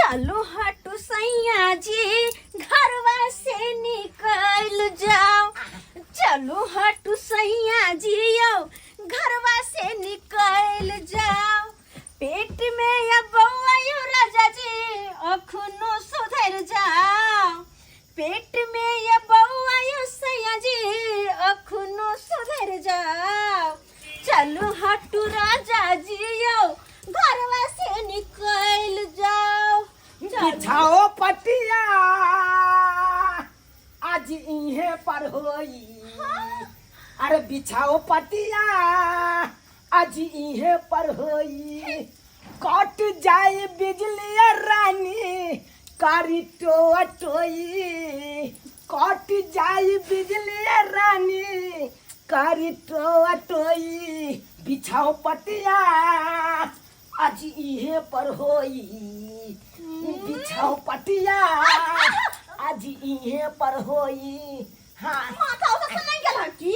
चलू हटू सैया जी घरवा से निकल जाओ चलू हटू सैया जी यो घरवा से निकल जाओ पेट में अब बौआ यो राजा जी अखनो सुधर जाओ पेट में ये बौआ यो सैया जी अखनो सुधर जाओ चलू हटू राजा जी यो घरवा से निकल जाओ चलू। बिछाओ पटिया आज इहे पर होई अरे बिछाओ पटिया आज इहे पर होई कट जाए बिजली रानी कारी तो टोई कट जाए बिजली रानी कारी तो टोई बिछाओ पटिया आज इहे पर होई बिछाओ पटिया आज इहे पर होई हाँ माथा उथा से नहीं गेल हँ की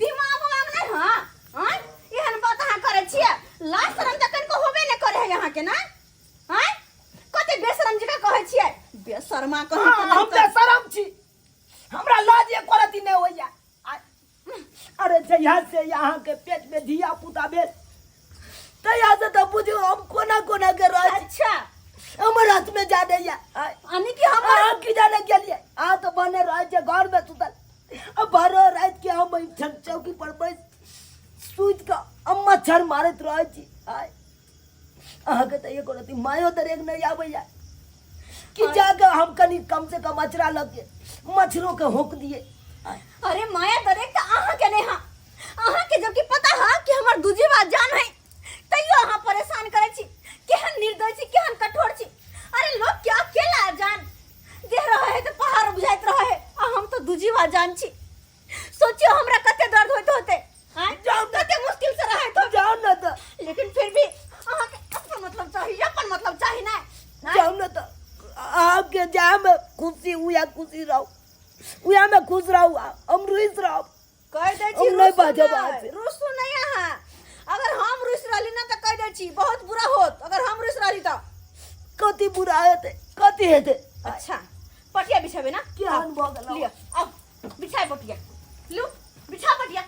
दिमाग उमाग नहीं हँ आँय एहन बात अहाँ करै छियै लाज शरम तऽ कनिको होबे नहि करै है अहाँके ना आँय कते बेशरम जकाँ कहै छियै बेशर्मा कहीं हाँ, हम बेशरम छी हमरा लाज एको रति नहि होइया अरे जहिया से यहाँ के पेट में धिया पुता भेल तहिया से तऽ बुझू हम कोना कोना के रह अच्छा हमर हाथ में जा दैया यानी कि हम अहाँ की जाने गेलियै अहाँ तऽ बने रहै छै घर में सुतल अब भरो राति के हम एहिठाम चौकी पर बैस सुति कऽ हम मच्छर मारैत रहै छी आय अहाँके तऽ एको रति मायो दरेग नहि आबैया कि जाके हम कनि कम से कम अचरा लग के मच्छरों के होक दिए आय अरे माया दरेग तऽ अहाँके नहि हाँ अहाँके जबकि पता है कि हमर दूजी बात जान है तैयो अहाँ परेशान करै छी केहन निर्दय छी केहन कठोर छी अरे लोग क्या अकेला जान देह रहे है तो पहाड़ बुझाइत रहे है आ हम तो दूजी बात जान छी सोचियो हमरा कते दर्द होइत होते आँय? जाउ ने। कते मुश्किल से रहैत हो जाउ ने तऽ लेकिन फिर भी अहाँके अपन मतलब चाही अपन मतलब चाही ना जाउ ने तऽ आपके जामे खुशी उया खुशी रहो उया में खुश रहू हम रुस रहब कह दै छी हम नहि रुसू बाजब नहि, अहाँ से। रुसू नहीं अहाँ अगर हम रुस रहली ना तऽ कह दै छी बहुत बुरा होत अगर हम रुस रहली तऽ कथी बुरा हेतै कथी हेतै अच्छा पटिया बिछाबे ना केहन भऽ गेलौ? लिअ आउ बिछाय पटिया लू बिछा पटिया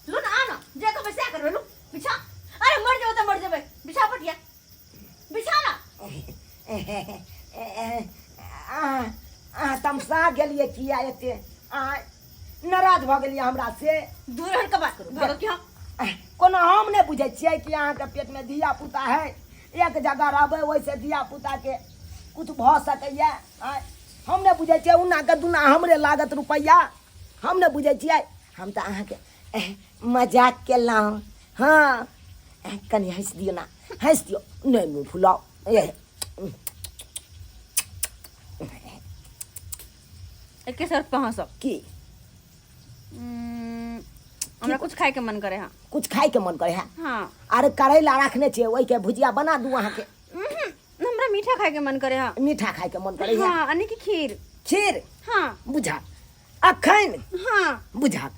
लू ना आ ना जे कहबै सएह करबै लू बिछा अरे मर जेबै तऽ मर जेबै बिछा पटिया बिछा ना अहाँ अहाँ तमसा गेलियै किया एते अहाँ नाराज भऽ गेलियै हमरा से दूर हट के बात करू भागो कि हम कोनो हम नहि बुझै छियै कि अहाँके पेटमे धिया पुता है एक जगह रहबै ओहिसँ धिया पुताके किछु भऽ सकैए आँय हम नहि बुझै छियै उन्नाके दुना हमरे लागत रुपैआ हम नहि बुझै छियै हम तऽ अहाँके मजाक केलहुँ हँ कनि हँसि दियौ ने हँसि दियौ नहि मुँह फुलाउ ए एके शर्त पर हँसब की हमरा कुछ खाए के मन करे हाँ कुछ खाइके मन करे है हाँ अरे करैला रखने छियै ओहिके भुजिया बना दू अहाँके हमरा मीठा खाए के मन करे हाँ मीठा खाइके मन करे है हाँ यानी कि खीर खीर हाँ बुझा अखन हाँ बुझा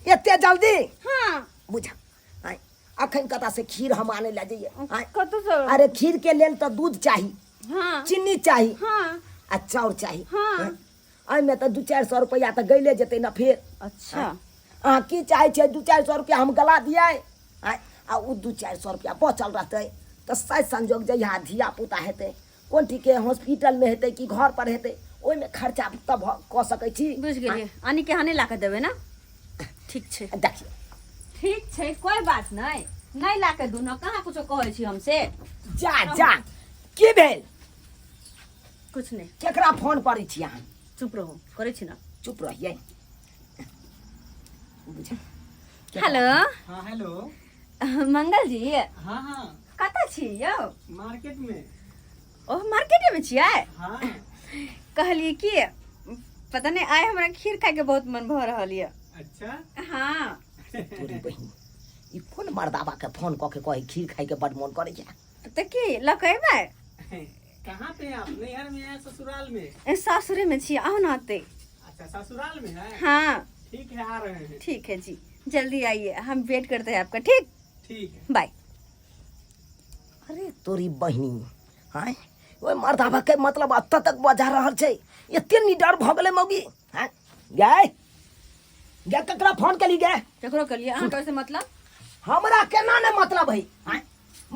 एते जल्दी हाँ बुझा आँय अखन कतऽ से खीर हम आनै लए जइयै आँय कतौ से अरे खीर के लेल तऽ दूध चाही हाँ चीनी चाही हाँ आ चाउर चाही हाँ। आँय, एहिमे तऽ 200-400 रुपैआ तऽ गैले जेतै ने फेर अच्छा अहाँ की चाहै छियै 200-400 रुपैआ हम गला दियै आँय आ ओ 200-400 रुपैआ बचल रहतै तऽ शायद संजोग जहिया धिया पुता हेतै कोन ठीके हॉस्पिटलमे हेतै कि घर पर हेतै ओहिमे खर्चा तऽ भऽ कऽ सकै छी बुझि गेलियै यानी कि अहाँ नहि ला कऽ देबै ने ठीक छै देखियौ ठीक छै कोई बात नहीं नहीं ला के दूनो कहाँ कुछो कहै छी हमसे जा जा की भेल कुछ नहीं केकरा फोन करै छी अहाँ चुप रहू करै छी ना चुप रहियै बुझ हेलो हाँ हेलो मंगल जी हाँ हाँ कतऽ छी यौ मार्केट में ओ मार्केटे में छियै हाँ कहलियै कि पता नहीं आइ हमरा खीर खायके बहुत मन भऽ रहल यऽ अच्छा हाँ तोरी बहिन ई कोन मर्दाबा के फोन कऽ के कहै खीर खायके बड मोन करै छै तऽ की लऽ कऽ अयबै कहाँ पे हैं आप नैहर में हैं ससुराल में ए, सासुरे में छी आउ ना आते अच्छा ससुराल में है हाँ ठीक है आ रहे हैं ठीक है जी जल्दी आइए हम वेट करते हैं आपका ठीक ठीक है बाय अरे तोरी बहिनी आँय ओहि मर्दाबा के मतलब एतऽ तक बजा रहल छै, एते निडर भऽ गेलै मौगी। हैं गै गै, ककरा फोन केली गै? केकरो केलिए, अहाँके ओहिसँ मतलब? हमरा केना नहि मतलब है? आँय?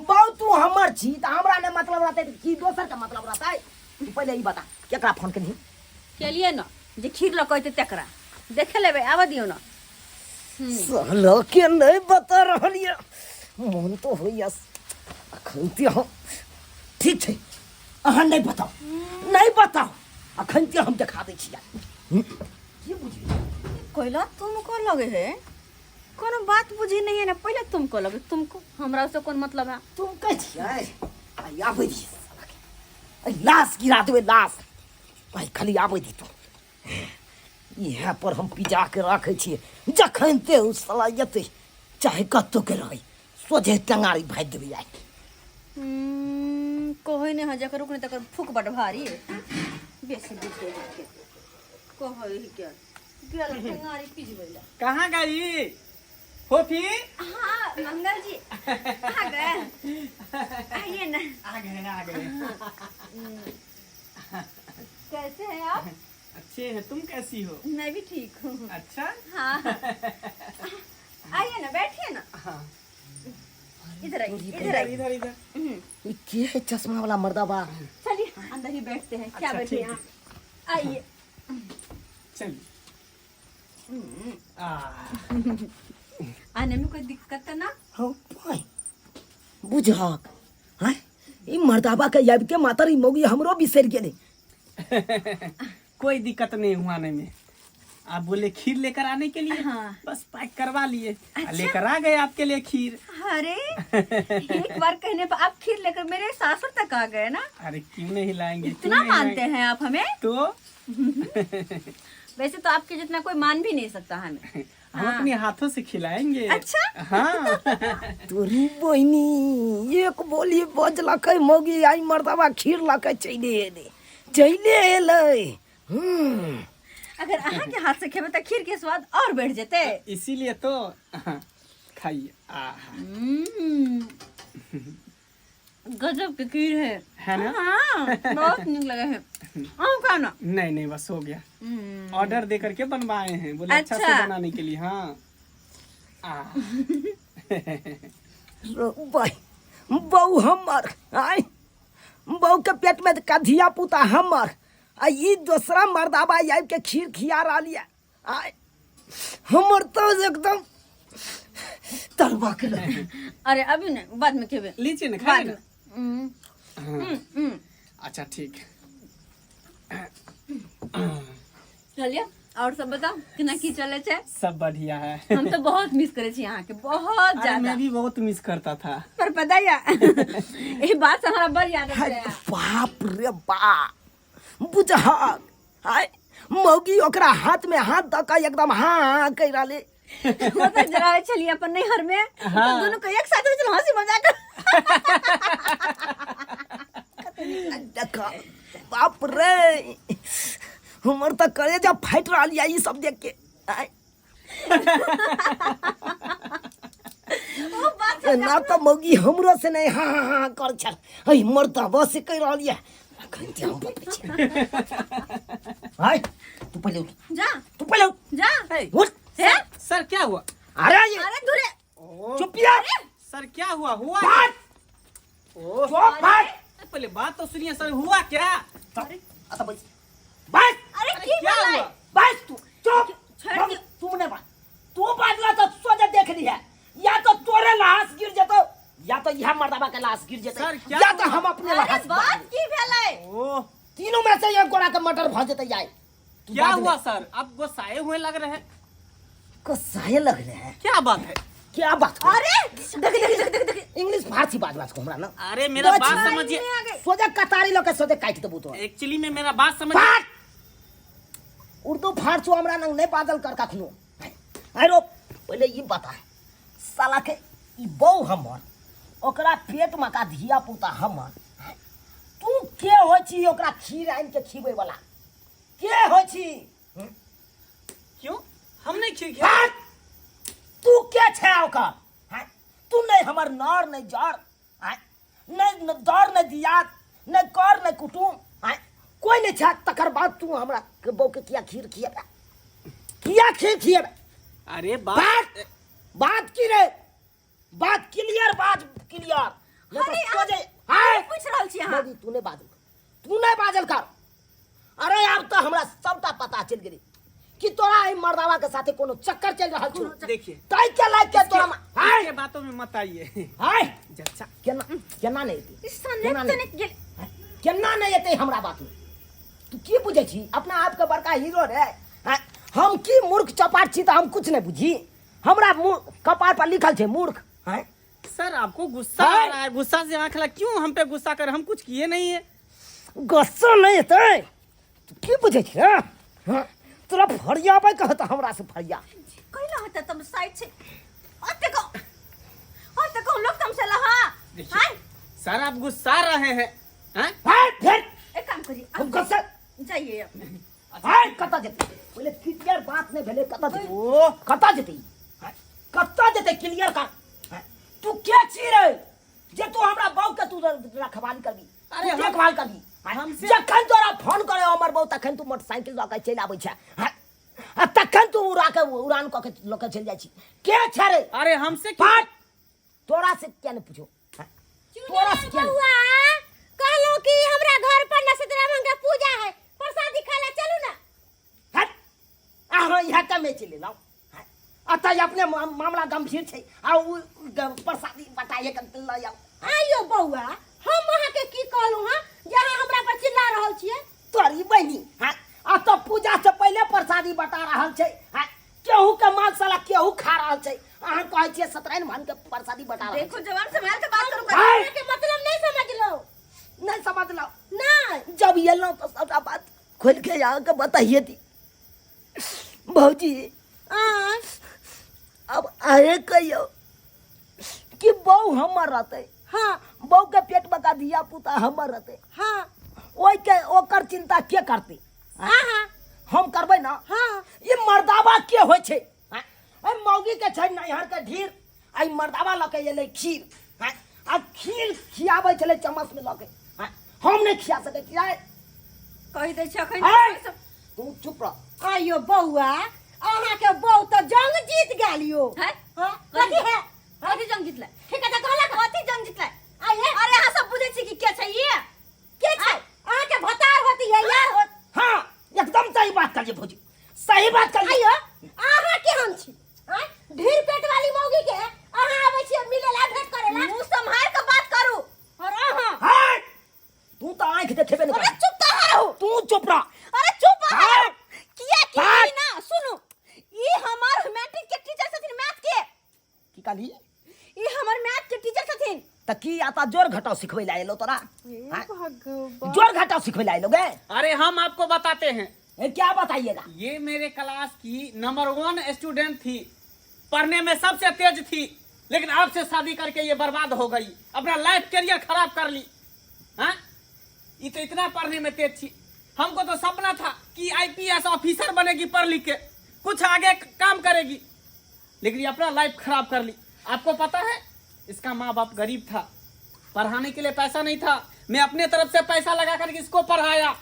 बहु तू हमर छी तऽ हमरा नहि मतलब रहतै तऽ की दोसर के मतलब रहतै? तू पहिले ई बता, केकरा फोन केलही? केलिए न जे खीर लऽ कऽ एतै तकरा देखे लेबै, आबऽ दियौ न। साला के नहीं बता रहल ये, मन तो होइया अखन ते हम। ठीक छै, अहाँ नहीं बताओ, नहीं बताओ, अखन ते हम देखा दै छी। की बुझली? कोयला तुमको लगे है कोनो बात बुझी नहीं है ना। पहले तुमको लगे, तुमको हमरा से कोन मतलब है? तुम कहै छियै, आइ आबै दी साला के। आइ लाश गिरा देबै लाश, आइ खाली आबै दी तू। इएह पर हम पिजा के राखै छियै, जखन ते ओ साला एतै चाहे कतौ के रहै, सोझे टंगारी भागि देबै आइ। कहै नहि है जकर रुक नहि तकर फूक बड भारी बेसी बुझ गेल के कहै है के गेल टंगारी पिजबै ला। कहाँ गई फोफी? हाँ मंगल जी आ गए, आइए ना। आ गए, आ गए। कैसे हैं आप? अच्छे हैं, तुम कैसी हो? मैं भी ठीक हूँ। अच्छा। हाँ आइए ना, बैठिए ना। हाँ। इधर आइए, इधर इधर आइए। इधर इधर। ई के है चश्मा वाला मर्दाबा? चलिए अंदर ही बैठते हैं, क्या अच्छा, बैठे ठीक। यहाँ आइए। चलिए आ आने में कोई दिक्कत तो ना? हौ पाइ बुझहक, हैं ई मर्दाबा के आबिते मातर ई मौगी हमरो बिसरि गेलै। कोई दिक्कत नहीं हुआ आने में। आप बोले खीर लेकर आने के लिए। हाँ। बस पैक करवा लिए। अच्छा। लेकर आ गए आपके लिए खीर। अरे एक बार कहने पर आप खीर लेकर मेरे सासुर तक आ गए ना। अरे क्यों नहीं लाएंगे, क्यों इतना नहीं मानते लाएंगे? हैं आप हमें। तो वैसे तो आपके जितना कोई मान भी नहीं सकता हमें। हम अपने हाथों से खिलाएंगे। अच्छा। हाँ। तोरी बहिनी एक बोली बजलकै मौगी, आई मर्दाबा खीर लऽ के चलि एलै, चलि एलै। हम्म। अगर अहाँ के हाथ से खेबे तो खीर के स्वाद और बढ़ जेते। इसीलिए तो खाइए। आहा। गजब के खीर है। है ना? हाँ, बहुत निक लगे है। अहूँ खाओ ना। नहीं नहीं, बस हो गया। ऑर्डर दे करके बनवाए हैं, बोले अच्छा से अच्छा। बनाने के लिए। हाँ आ रो बहु हमर, आय बहु के पेट में का धिया पुता हमर, आ ई दोसरा मर्दाबा आबि के खीर खिया रहल ये। आय हमर तो एकदम तरबा के लगे। अरे अभी नहीं, बाद में खेबे। लीजिए ना, खाइए बाद ना। में। हम्म, हम्म। अच्छा ठीक। चलिए और सब बताओ केना की चले छै? सब बढ़िया है। हम तो बहुत मिस करे छी अहाँ के, बहुत अरे, ज्यादा। मैं भी बहुत मिस करता था। पर पता है ये बात से हमारा बड़ याद हाय, आता है। बाप रे बाप, बुझहक आय मौगी ओकरा हाथ में हाथ दऽ कऽ एकदम हाँ हाँ कहि रहले। वो तो जरा चलिए अपन नैहर में। हाँ। तो दोनों को एक साथ में चलो हंसी मजाक। देख बाप रे, हमर तऽ कलेजा फाटि रहल यऽ ई सब देख के। आय, वो बात एना तऽ मौगी हमरो से नहि हाँ हाँ हाँ कर छल, है मर्दाबा से कहि रहल यऽ। अखन ते हम बतबै छी। आय तू पहिले उठ। जा। तू पहिले उठ। जा। उठ। हे? सर क्या हुआ? अरे ये अरे दूरे। ओ, चुप यार। सर क्या हुआ? हुआ बात। ओ, चुप बात। पहले बात तो सुनिए सर, हुआ क्या? अच्छा बस बस। अरे की क्या भेलै? हुआ? बस तू चुप। छोड़ दियो। तू नहीं बात, तू बाजला तो सोझे देख ली है, या तो तोरे लाश गिर जेतो या तो यह मर्दाबा के लाश गिर जेते सर, क्या या तो हुआ? हम अपने अरे लाश। बात की भेलै? ओ, तीनों में से एक गोरा के मर्डर भ जेते यार। तू क्या बाज हुआ नहीं। सर, आप गुस्साए हुए लग रहे हैं। गुस्साए लग रहे हैं? क्या बात है? क्या बात है? अरे देख देख देख देख देख। इंग्लिश फारसी बात बात को हमरा ना। अरे मेरा बच बात नहीं समझिए। आ गई। सोझे कतारी लोग के सोझे काट देबू तो। एक्चुअली में मेरा बात समझिए। बात उर्दू फारसी हमरा नंग नहीं बाजल कर कखनो। अरे पहले ई बता साला के ई बहू हमर, ओकरा पेट में का धिया पुता हमर, तू के होइ छी ओकरा खीर आनि के खीबै वाला? के होइ छी? क्यों हम नहीं खीर खिलाए? बात! तू के छै ओकर? हैं? तू नहीं हमर नर नहीं जर, हैं? नहीं दर नहीं दियाद, नहि कर नहि कुटुम आँय कोइ नहि छै तकर बाद तू हमरा के बौके किया खीर खिएबे किया खीर खिएबे अरे बात बात बात की रे बात क्लियर बात क्लियर नहीं अरे, तो सोझे अहाँ आय पूछि रहल छी अहाँ मोदी तू नहीं बाजल कर तू नहीं बाजल कर अरे आब तो हमरा सबटा पता चलि गेलै कि तोरा एहि मर्दावा के साथे कोनो चक्कर चलि रहल छौ देखिए ताहि के लायक के तोरा हाय इसके बातों में मत आइए हाय जलसा केना केना नहि एतै ई सनेक केना नहि तनेक गेल केना नहि एतै हमरा बात में तू की बुझै छी अपना आपके बड़का हीरो रे आँय, हम की मूर्ख चपाट छी तऽ हम कुछ नहि बुझी हमरा मुँह कपार पर लिखल छै मूर्ख आँय सर आपको गुस्सा आ हाय। रहा है गुस्सा से आंख लग क्यों हम पे गुस्सा कर हम कुछ किए नहीं है गुस्सा नहि एतै तू की बुझै छी रे हँ? तोरा फरियाबै कहत हमरा से फरिया कैला होता तम साइड छै ओते को ओते को लोग तम से लहा देखिए। हाय सर आप गुस्सा रहे हैं हैं? हाय फेर एक काम करिए हम आप गुस्सा जाइए अपने हाय कतऽ जेतै पहिले क्लियर बात नहि भेलै कतऽ जेतै ओ कतऽ जेतै हाय, कतऽ जेतै क्लियर कर हाय, तू के छी रे जे तू हमरा बहू के तू रखवाली करबी अरे अरे हम- देखभाल करबी हमसे- जखन तोरा फोन करे हमर बहू तखन तू मोटरसाइकिल लऽ के चलि आबै छै हाय, आ तखन तू उड़ा के उड़ान कऽ के लऽ के चलि जाइ छी के छै रे अरे हमसे क्यों पाट तोरा से किया नहीं पूछो हाँ? तोरा से किया नहीं? बउआ कहलो कि हमरा घर पर न सीतारामन के पूजा है प्रसादी खाए ला चलू ना हट अहाँ इएह कमे चलि एलहुँ हँ? अतः अपने मामला गंभीर छै आ उ प्रसादी बटाइए के लऽ आउ आइयो बउआ हम अहाँ के की कहलहुँ हँ जे अहाँ हमरा पर चिल्ला रहल छियै तोरी बहिनी हँ आ तऽ पूजा से पहिले प्रसादी बटा रहल छै हँ केहू के माल साला केहू खा रहल छै अहाँ कहै छियै सत्यनारायण भगवान के प्रसादी बटा रहल देखो जवान संभाल के बात करू हाय। के मतलब नहीं समझलो छै। नहीं समझलहुँ नहीं जब एलहुँ तऽ सबटा बात खोलि के अहाँके बताइए दी भौजी आ अब अहें कहियौ कि बहू हमर रहतै हाँ बहू के पेट में का धिया पुता हमर रहतै हाँ ओहिके ओकर चिंता के करतै हाँ हाँ हम करबै ना हाँ ई मर्दावा के होइ छै आँय? एहि मौगी के छै नैहर के ढीर आ ई मर्दावा लऽ के एलै खीर आँय? आ खीर खियाबै छलै चम्मच में लऽ के आँय? हम नहि खिया सकै छियै कहि दै छै अखन आँय? तू चुप रह आइयो बौआ अहाँ के बहू तऽ जंग जीत गेल यो हैं? हाँ कथी है कथी जंग जीतलै ठीक है तऽ कहलक कथी जंग जीतलै आइए अरे अहाँ सब बुझै छी कि के छै ई के छै अहाँ के भतार होती है यार होत हाँ एकदम सही बात करिए भौजी सही बात करिए आइयो अहाँ केहन छी आँय? ढेर पेट वाली मौगी के अहाँ आबै छियै मिले ला भेंट करे ला मुंह सम्हार के बात करू और अहाँ हाँ तू तो आंख देखेबे नहीं अरे कर चुप कहाँ रहू तू चुप रह अरे चुप कहाँ हाँ। रहू किया कि हाँ। ई ना सुनू ई हमार मैट्रिक के टीचर छथिन मैथ के की कहली ई हमर मैथ के टीचर छथिन त की आता जोर घटाव सिखबै ला एलो तोरा हाँ? जोर घटाव सिखबै ला एलो गे अरे हम आपको बताते हैं ए, क्या बताइएगा ये मेरे क्लास की नंबर 1 स्टूडेंट थी, पढ़ने में सबसे तेज थी, लेकिन आपसे शादी करके ये बर्बाद हो गई, अपना लाइफ करियर खराब कर ली। हाँ, ये तो इतना पढ़ने में तेज थी, हमको तो सपना था कि आईपीएस ऑफिसर बनेगी, पढ़ लिख के कुछ आगे काम करेगी, लेकिन ये अपना लाइफ खराब कर ली। आपको पता है इसका माँ बाप गरीब था, पढ़ाने के लिए पैसा नहीं था, मैं अपने तरफ से पैसा लगा करके इसको पढ़ाया,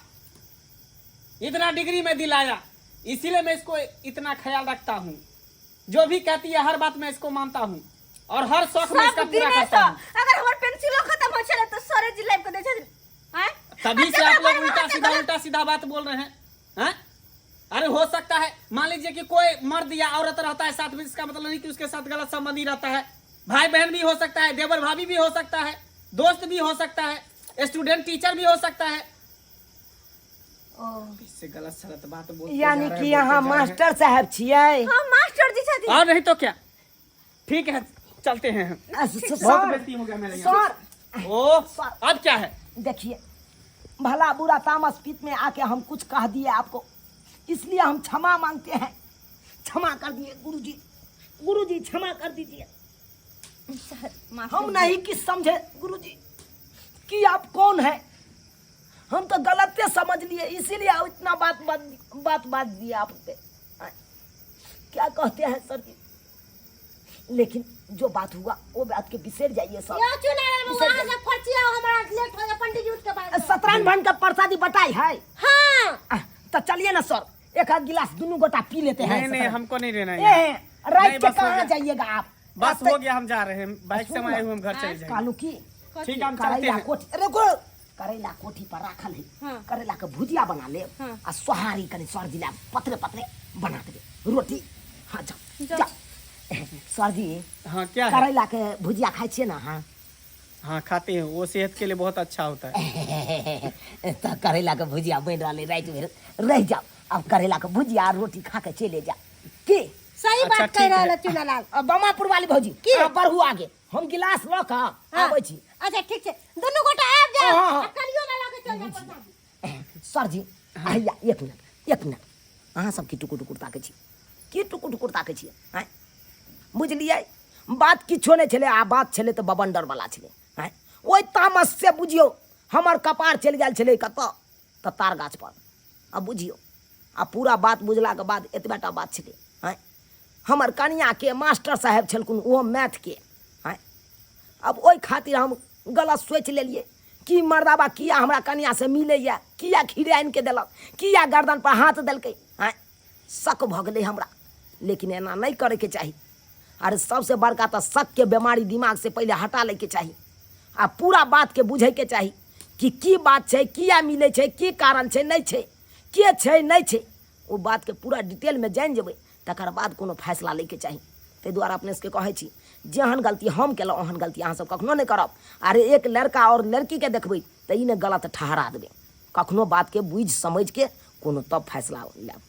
इतना डिग्री में दिलाया, इसीलिए मैं इसको इतना ख्याल रखता हूँ। जो भी कहती है हर बात मैं इसको मानता हूँ और हर शौक में इसका सब पूरा दिने करता से हूँ। अगर हमर पेंसिलो खत्म हो छले तो सरे जी लाइव के दै छथिन हैं? तभी से अच्छा, आप लोग बड़ उल्टा बड़ सीधा गलत- उल्टा सीधा बात बोल रहे हैं, हैं? अरे हो सकता है मान लीजिए कि कोई मर्द या औरत रहता है साथ में, इसका मतलब नहीं कि उसके साथ गलत संबंधी रहता है। भाई बहन भी हो सकता है, देवर भाभी भी हो सकता है, दोस्त भी हो सकता है, स्टूडेंट टीचर भी हो सकता है। इससे गलत सलत बात बोलते जा यानी रहे हैं, कि यहाँ बोलते जा रहे हैं। मास्टर साहब छियै हाँ मास्टर जी छथिन। और नहीं तो क्या। ठीक है चलते हैं हम। बहुत सर गलती हो गया मेरे यहाँ। सर ओ सर। अब क्या है? देखिए भला बुरा तामस पीत में आके हम कुछ कह दिए आपको, इसलिए हम क्षमा मांगते हैं। क्षमा कर दिए गुरुजी, गुरुजी क्षमा कर दीजिए। हम नहीं कि समझे गुरुजी कि आप कौन हैं, हम तो गलते समझ लिए, इसीलिए आप इतना बात बात बात बात दिए आप पे। क्या कहते हैं सर जी, लेकिन जो बात हुआ वो बात के बिसर जाइए सब। यो चुना रे बाबू, वहाँ से फचिया हमारा लेट हो गया, पंडित जी उठ के बाहर। सतरान भन का प्रसादी बटाई है। हाँ। तो चलिए ना सर, एक आध गिलास दोनों गोटा पी लेते हैं। नहीं नहीं, हमको नहीं लेना ए, है। रात नहीं, के बस हो कहाँ गया। जाइएगा आप? बस रास्ते- हो गया, हम जा रहे हैं, बाइक से हम आए हुए, हम घर चले जाएंगे। कालू की ठीक है, हम चलते करेला हैं। कोठी, अरे रुको, करेला कोठी पर राखल है। हाँ। करेला के भुजिया बना ले। हाँ। आ सोहारी कनी सर जी ला पतरे पतरे बना दे रोटी। हाँ जाओ जाओ। जाओ सर जी। हाँ क्या है? करेला के भुजिया खाई छियै ना? हाँ। हाँ खाते हैं, वो सेहत के लिए बहुत अच्छा होता है। तो करेला के भुजिया बन रहा है, रात भर रह जाओ। अब करेला के भुजिया और रोटी खा के चले जा की। सही अच्छा, बात कह ठीक रहल है। है चुनालाल। अब बमापुर वाली भौजी की? अहाँ बढ़ू आगे, हम गिलास लऽ कऽ हाँ। आबै छी। अच्छा ठीक छै, दुनू गोटा आबि जाओ। हाँ, हाँ। आ कलियो ला लऽ के चल जाओ प्रसादी। सर जी हैया एक मिनट एक मिनट, अहाँ सब की टुकुर टुकुर ताकै छी, की टुकुर टुकुर ताकै छियै? आँय बुझलियै, बात किछो नहि छलै, आ बात छलै तऽ बबंडर वाला छलै। आँय ओहि तामस से बुझियौ हमर कपार चलि गेल छलै कतऽ, तऽ तार गाछ पर। आ बुझियौ आ पूरा बात बुझलाके बाद एतबे टा बात छलै। आँय हमर कनियाके मास्टर साहेब छलखुन, ओहो मैथके। आँय अब ओहि खातिर हम गलत सोचि लेलियै कि मर्दाबा किया हमरा कनियासँ मिलैए, किया खीर आनिके देलक, किया गर्दन पर हाथ देलकै। आँय शक भऽ गेलै हमरा, लेकिन एना नहि करैके चाही। अरे सबसे बड़का तऽ शकके बेमारी दिमागसँ पहिले हटा लैके चाही आ पूरा बातके बुझैके चाही कि की बात छै, किया मिलै छै, की कारण छै, नहि छै, के छै, नहि छै। ओ बातके पूरा डिटेलमे जानि जेबै तकर बाद कोनो फैसला लैके चाही। ताहि दुआरे अपने सबके कहै छी, जेहन गलती हम केलहुँ ओहन गलती अहाँसब कखनो नहि करब। अरे एक लड़का आओर लड़कीके देखबै तऽ ई नहि गलत ठहरा देबै, कखनो बातके बुझि समझिके कोनो तब फैसला लेब।